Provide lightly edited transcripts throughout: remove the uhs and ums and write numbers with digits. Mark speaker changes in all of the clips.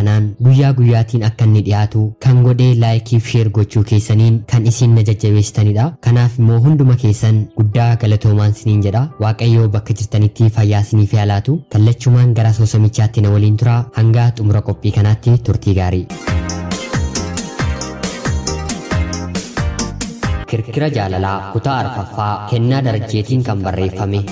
Speaker 1: Kanaan guyyaa guyyaatiin akka inni dhiyaatu kan godhee like fi share gochuu keessaniin kan isin na jajjabeessitanidha. Kanaaf immoo hunduma keessan guddaa galatoomaan siniin jedha. Waaqayyoo bakka jirtanitti fayyaa siniif haa laatu. Kallachumaan gara asoosamichaatti na waliin tura. Hanga xumura qophii kanaatti turtii gaarii. Kirkira jaalalaa kutaa arfaffaa Kennaa Darajjeetiin kan barreeffame.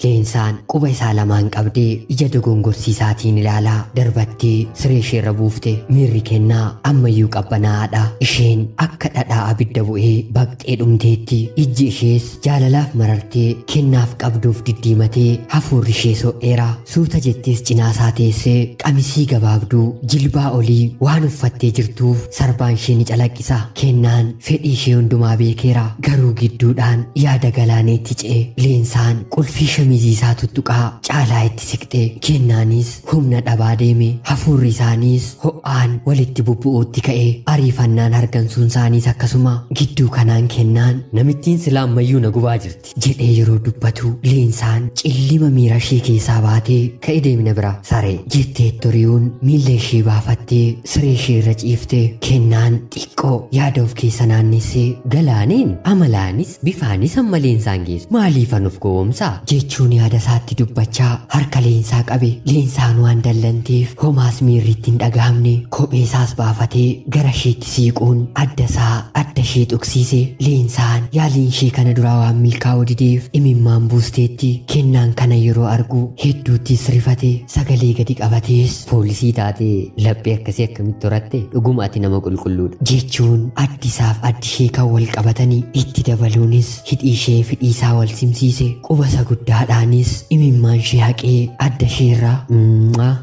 Speaker 1: Leensaan quba isaa lamaan qabdee ija dogongorsiisaatiin ilaalaa darbattee siree isheerra buufte. Miirri Kennaa ammayyuu qabbanaa'aadha. Isheen akka dhadhaa abidda bu'ee baqxee dhumteetti. Ijji ishees jaalalaaf marartee Kennaaf qabduuf diddiimatee hafuurri ishee so'eera. Suuta jettees cinaasaa teessee qamisii gabaabduu jilbaa olii waan uffattee jirtuuf sarbaan ishee ni calaqqisa. Kennaan fedhii ishee hundumaa beekeera. Garuu gidduudhaan yaada Galaaneetti ce'e. Leensaan qulfii shamizii isaa tuttuqaa caalaa itti siqxe. Kennaanis humna dhabaa deeme. Hafuurri isaaniis ho'aan walitti bubbu'uutti ka'e. Ariifannaan hargansuun isaaniis akkasuma. Gidduu kanaan Kennaan namittiin silaa ammayyuu na gubaa jirti jedhee yeroo dubbatu Leensaan cillima miira ishee keessaa baatee ka'e deemna bira saree jettee toriyuun miilla ishee baafattee siree ishee irra ciifte. Kennaan xiqqoo yaada of keessa naannessee Galaaneen amalaanis bifaanis amma Leensaan geessu maaliifan of gowwomsaa jechuun yaada isaatti dubbachaa harka Leensaa qabe. Leensaan waan dallanteef homaas miirri itti hin dhaga'amne. Kophee isaas baafatee gara isheetti siiquun adda isaa adda ishee tuqsiise. Leensaan yaaliin ishee kana duraa waan milkaa'uu dideef imimmaan buusteetti. Kennaan kana yeroo argu hedduuttis rifate. Sagalee gadi qabatees poolisii taatee laphee akkasii akkamitti horatte, dhuguma ati nama qulqulluudha jechuun addi isaaf addi ishee kan wal qabatanii itti dabaluunis hidhii ishee fidhii isaa wal simsiise. Quba isa guddaadhaanis imimmaan ishee haqee adda ishee irraa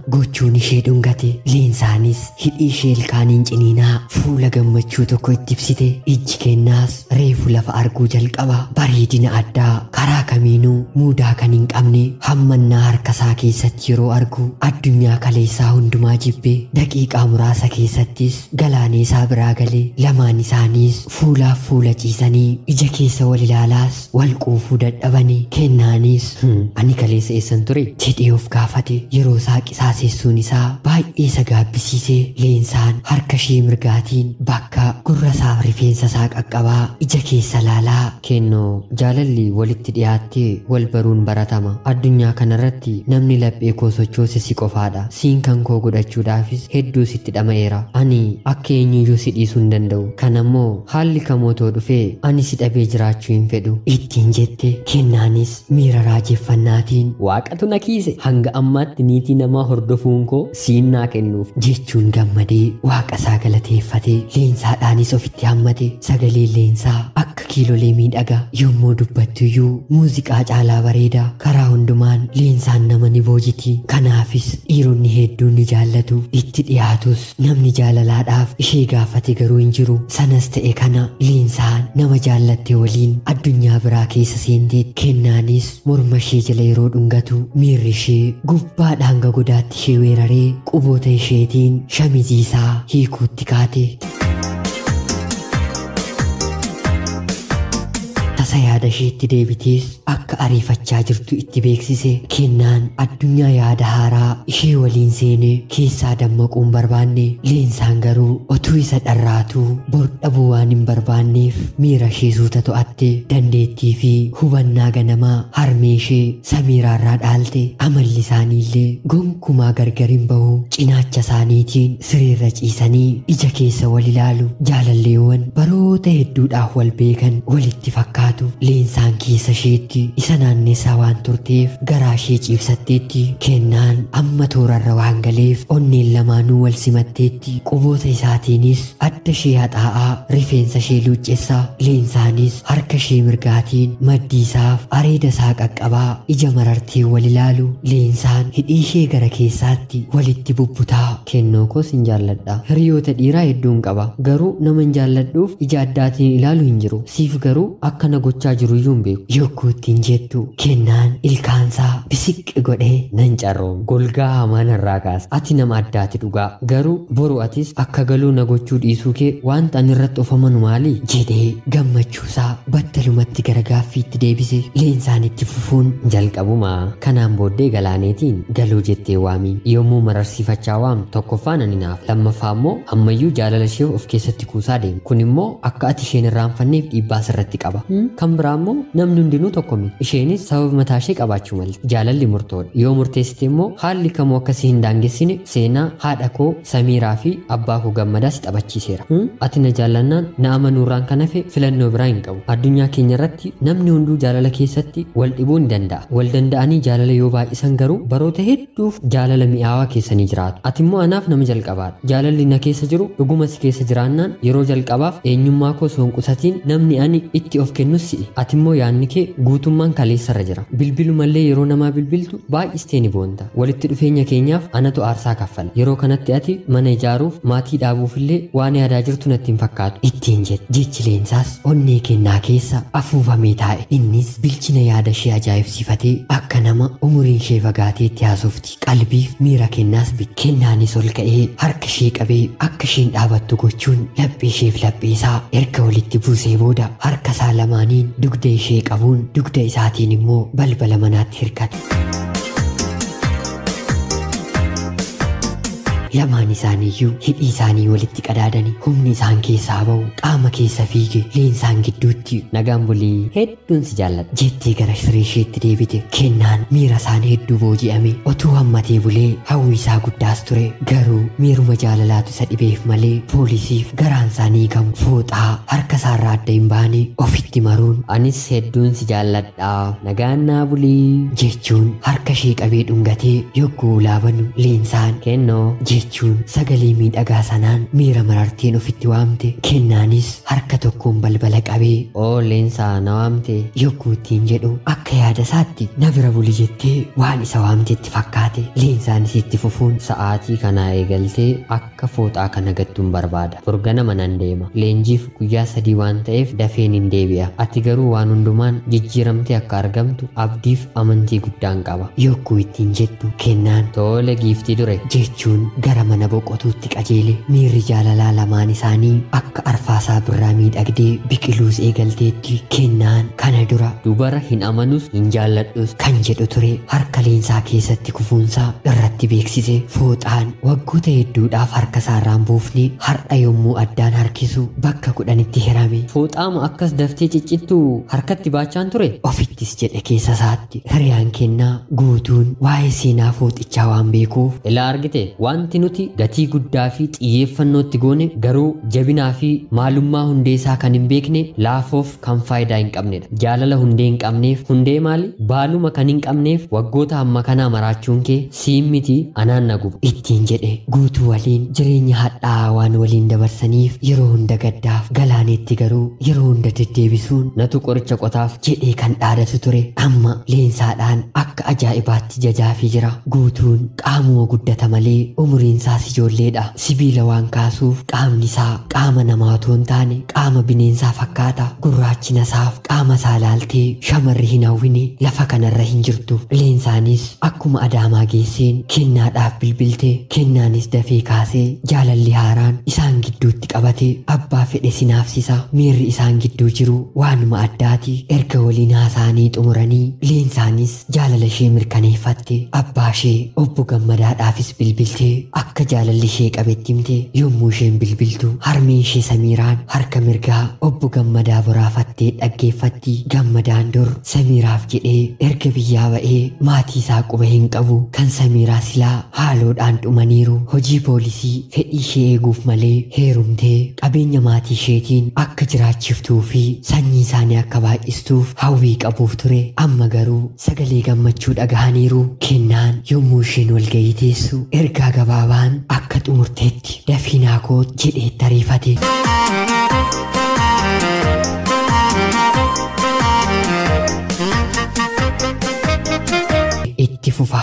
Speaker 1: gochuun ishee dhungate. Leensaanis hidhii ishee ilkaaniin ciniinaa fuula gammachuu tokko itti ibsite. Ijji Kennaas reefu lafa arguu jalqaba. Bareedina addaa karaa kamiinuu muudaa kan hin qabne hammannaa harka isaa keessatti yeroo argu addunyaa kaleessaa hundumaa jibbe. Daqiiqaa muraasa keessattis Galaanee isaa biraa gale. Lamaan isaaniis fuulaaf fuula ciisanii ija keessa wal ilaalaas wal quufuu dadhabani. Kennaanis ani kaleessa eessan ture jedhee of gaafate. Yeroo isaa qisaaseessuun isaa baay'ee isa gaabbisiise. Leensaan harka ishee mirgaatiin bakka gurra isaaf rifeensa isaa qaqqabaa ija keessa laalaa Kennoo, jaalalli walitti dhiyaattee wal baruun baratama. Addunyaa kanarratti namni laphee koo sochoose si qofaadha. Siin kan koo godhachuudhaafis hedduu sitti dhama'eera. Ani akka eenyuyyuu si dhiisuu hin danda'u. Kanammoo haalli kam otoo dhufee ani si dhabee jiraachuu hin fedhu ittiin jette. Kennaanis miira raajeffannaatiin Waaqatu na kiise, hanga ammaatti niitii namaa hordofuun koo siin naa kennuuf jechuun gammadee Waaqa isaa galateeffate. Leensaadhaanis ofitti hammate. Sagaleen Leensaa akka kiilolee miidhaga. Yommuu dubbattuyyuu muuziqaa caalaa bareeda. Karaa hundumaan Leensaan nama ni boojiti. Kanaafis dhiironni hedduun ni jaallatu. Itti dhiyaatus namni jaalalaadhaaf ishee gaafate garuu hin jiru. Sanas ta'e kana Leensaan nama jaallatte waliin addunyaa biraa keessa seenteetti. Kennaanis morma ishee jala yeroo dhungatu miirri ishee gubbaadha hanga godaatti ishee weeraree quboota isheetiin shamizii isaa hiikuutti kaate. Tasa yaada isheetti deebitees akka ariifachaa jirtu itti beeksise. Kennaan addunyaa yaada haaraa ishee waliin seene keessaa dammaquu hin barbaanne. Leensaan garuu otuu isa dharraatuu bor dhabuu waan hin barbaanneef miira ishee suuta to'atte. Dandeettii fi hubannaa ganamaa harmee ishee Samiiraarraa dhaalte. Amalli isaaniillee gonkumaa gargar hin bahu. Cinaacha isaaniitiin sireerra ciisanii ija keessa wal ilaalu. Jaalalleewwan baroota hedduudhaaf wal beekan walitti fakkaatu. Leensaan keessa isheetti isa naannessaa waan turteef garaa ishee ciibsatteetti. Kennaan amma toorarra waan galeef onneen lamaanuu wal simatteetti. Quboota isaatiinis adda ishee haxaa'aa rifeensa ishee luuccessa. Leensaanis harka ishee mirgaatiin maddii isaaf areeda isaa qaqqabaa ija marartee wal ilaalu. Leensaan hidhii ishee gara keessaatti walitti bubbutaa Kennoo koos hin jaalladha. Hiriyoota dhiiraa hedduun qaba. Garuu nama hin jaalladhuuf ija addaatiin ilaalu hin jiru. Siif garuu akka na gochaa jiru iyyuu hin beeku. Yogguu ittiin jettu Kennaan ilkaansaa bisiqqi godhee nan carroome. Golgaa hamaa narraa kaasa. Ati nama addaati dhugaa. Garuu boru atis akka galuu na gochuu dhiisuu kee wanta ani irratti of amanu maali? Jedhee gammachuusaa battalumatti gara gaaffiitti deebise. Leensaan itti fufuun jalqabuma. Kanaan booddee Galaaneetiin galuu jettee waamiin. Yommuu mararsiifachaa waamtu tokkoffaan ani naaf, lammaffaa immoo ammayyuu jaalala ishee of keessatti kuusaa deema. Kun immoo akka ati isheen irraanfanneef dhiibbaa sirratti qaba. Kan biraa immoo namni hundinuu tokko miti. Isheenis sababa mataa ishee qabaachuu malti. Jaalalli murtoodha. Yoo murteessite immoo haalli kamuu akkasii hin daangessine seenaa haadha koo Samiiraa fi abbaa koo Gammadaas taphachiiseera. Ati na jaallannaan na amanuurraan kan hafe filannoo biraa hin qabu. Addunyaa keenya irratti namni hunduu jaalala keessatti wal dhibuu ni danda'a. Wal danda'anii jaalala yoo baay'isan garuu baroota hedduuf jaalala mi'aawaa keessa ni jiraatu. Ati immoo anaaf nama jalqabaadha. Jaalalli na keessa jiru dhuguma si keessa jiraannaan yeroo jalqabaaf eenyummaa koo osoo hin qusatiin namni ani itti of kennus si'i. Ati immoo yaadni kee guutummaan kaleessarra jira. Bilbilumallee yeroo namaa bilbiltu baay'istee ni boonta. Walitti dhufeenya keenyaaf anatu aarsaa kaffala. Yeroo kanatti ati mana ijaaruuf maatii dhaabuufillee waan yaadaa jirtu natti hin fakkaatu. Ittiin jedhe. Jechi Leensaas onnee Kennaa keessa afuufamee taa'e. Innis bilchina yaada ishee ajaa'ibsiifatee akka nama umuriin ishee fagaateetti haasofti. Qalbiif miira Kennaas bite. Kennaanis ol ka'ee harka ishee qabee akka isheen dhaabattu gochuun laphee isheef laphee isaa erga walitti buusee booda harka isaa lamaaniin dugda ishee qabuun dugda isaatiin immoo balbala manaatti hirkate. Lamaan isaaniiyyuu hidhii isaanii walitti qadaadani humni isaan keessaa ba'u qaama keessa fiige. Leensaan gidduutti nagaan bulii hedduun si jaalladha jettee gara siree isheetti deebite. Kennaan miira isaan hedduu booji'ame. Otuu hammatee bulee hawwi isaa guddaas ture. Garuu miiruma jaalalaatu isa dhibeef malee poolisiif garaan isaanii gamu fooxaa harka isaarraa adda hin baane ofitti maruun anis hedduun si jaalladha nagaan naa bulii jechuun harka ishee qabee dhungatee yogguu laabanu Leensaan kennoo jechuun sagalee miidhagaa sanaan miira mararteen ofitti waamte. Kennaanis harka tokkoon balbala qabee oo Leensaa na waamte yogguu ittiin jedhu akka yaada isaatti na bira buli jettee waan isa waamtetti fakkaate. Leensaanis itti fufuun sa'aatii kanaa eegaltee akka fooxaa kana gattuun barbaada. Borganama nan deema. Leenjiif guyyaa 3 waan ta'eef dafeen hin deebi'a. Ati garuu waan hundumaan jijjiiramtee akka argamtu abdiif amantii guddaan qaba. Yogguu ittiin jettu Kennaan tole giiftii dure jechuun gara mana boqotuutti qajeele. Miirri jaalalaa lamaan isaanii akka arfaasaa birraa miidhagdee biqiluus eegalteetti. Kennaan kana dura dubara hin amanus hin jaalladhus kan jedhu ture harka Leensaa keessatti kufuunsaa irratti beeksise. Fooxaan waggoota hedduudhaaf harka isaarraan buufne har'a yommuu addaan harkisu bakka 10tti hirame. Fooxaama akkas daftee ciccittu harkatti baachaan ture ofittis jedhe keessa isaatti. Hiriyaan Kennaa guutuun waa'ee seenaa fooxichaa waan beekuuf ilaa argite wanti nuti gatii guddaa fi xiyyeeffannootti goone garuu jabinaa fi maalummaa hundee isaa kan hin beekne laafoof kan faayidaa hin qabnedha. Jaalala hundee hin qabneef hundee maali? Baaluma kan hin qabneef waggoota hamma kanaa maraachuun kee siin miti anaan na guba ittiin jedhe. Guutuu waliin jireenya hadhaa'aa waan waliin dabarsaniif yeroo hunda gaddaaf Galaaneetti garuu yeroo hunda deddeebisuun natu qoricha qotaaf jedhee kan dhaadatu ture. Amma Leensaadhaan akka ajaa'ibaatti jajaafii jira. Guutuun qaamuma guddata malee umuriin isaas ijoolleedha. Sibiila waan kaasuuf qaamni isaa qaama namaa otoo hin taane qaama bineensaa fakkaata. Gurraachina isaaf qaama isaa laaltee shamarri hin hawwine lafa kanarra hin jirtu. Leensaanis akkuma Adaamaa geesseen Kennaadhaaf bilbilte. Kennaanis dafee kaasee jaalalli haaraan isaan gidduutti qabate abbaa fedhe sinaafsisa. Miirri isaan gidduu jiru waanuma addaati. Erga waliin haasa'anii xumuranii Leensaanis jaalala ishee mirkaneeffatte. Abbaa ishee obbo Gammadaadhaafis bilbiltee akka jaalalli ishee qabetti himte. Yommuu isheen bilbiltu harmeen ishee Samiiraan harka mirgaa obbo Gammadaa boraafattee dhaggeeffatti. Gammadaan dur Samiiraaf jedhee erga biyyaa ba'ee maatii isaa quba hin qabu. Kan Samiiraa silaa haaloodhaan dhumaniiru. Hojii poolisii fedhii ishee eeguuf malee heerumtee qabeenya maatii isheetiin akka jiraachiftuu fi sanyii isaanii akka baay'istuuf hawwii qabuuf ture. Amma garuu sagalee gammachuu dhagahaniiru. Kennaan yommuu isheen walga'ii teessu ergaa gabaabaan akka xumurteetti dafiinaa koo jedhee tariifate. Itti fufa.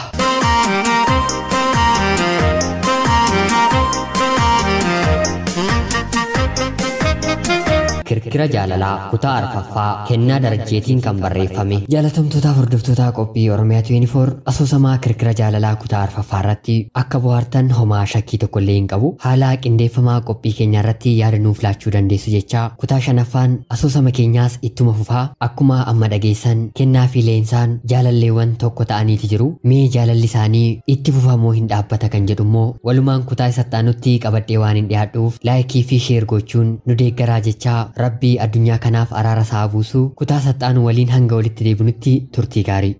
Speaker 1: Kirkira Jaalalaa kutaa arfaffaa Kennaa Darajjeetiin kan barreeffame. Jaalatamtootaaf hordoftoota qophii Oromiyaa 24 asoosamaa Kirkira Jaalalaa kutaa arfaffaa irratti akka bohaartan homaa shakkii tokko illee hin qabu. Haala qindeeffamaa qophii keenya irratti yaada nuuf laachuu dandeessu jecha kutaa shanaffaan asoosama keenyaas ittuma fufaa. Akkuma amma dhageessan Kennaa fi Leensaan jaalalleewwan tokko ta'aniiti jiru. Mee jaalalli isaanii itti fufamoo hin dhaabbata kan jedhu immoo walumaan kutaa isatti aanutti qabadhee waan hin dhiyaadhuuf laayikii fi sheer gochuun nu deeggaraa jechaa rabbii addunyaa kanaaf araara isaa buusu. Kutaa isatti aanu waliin hanga walitti deebinutti turtii gaarii.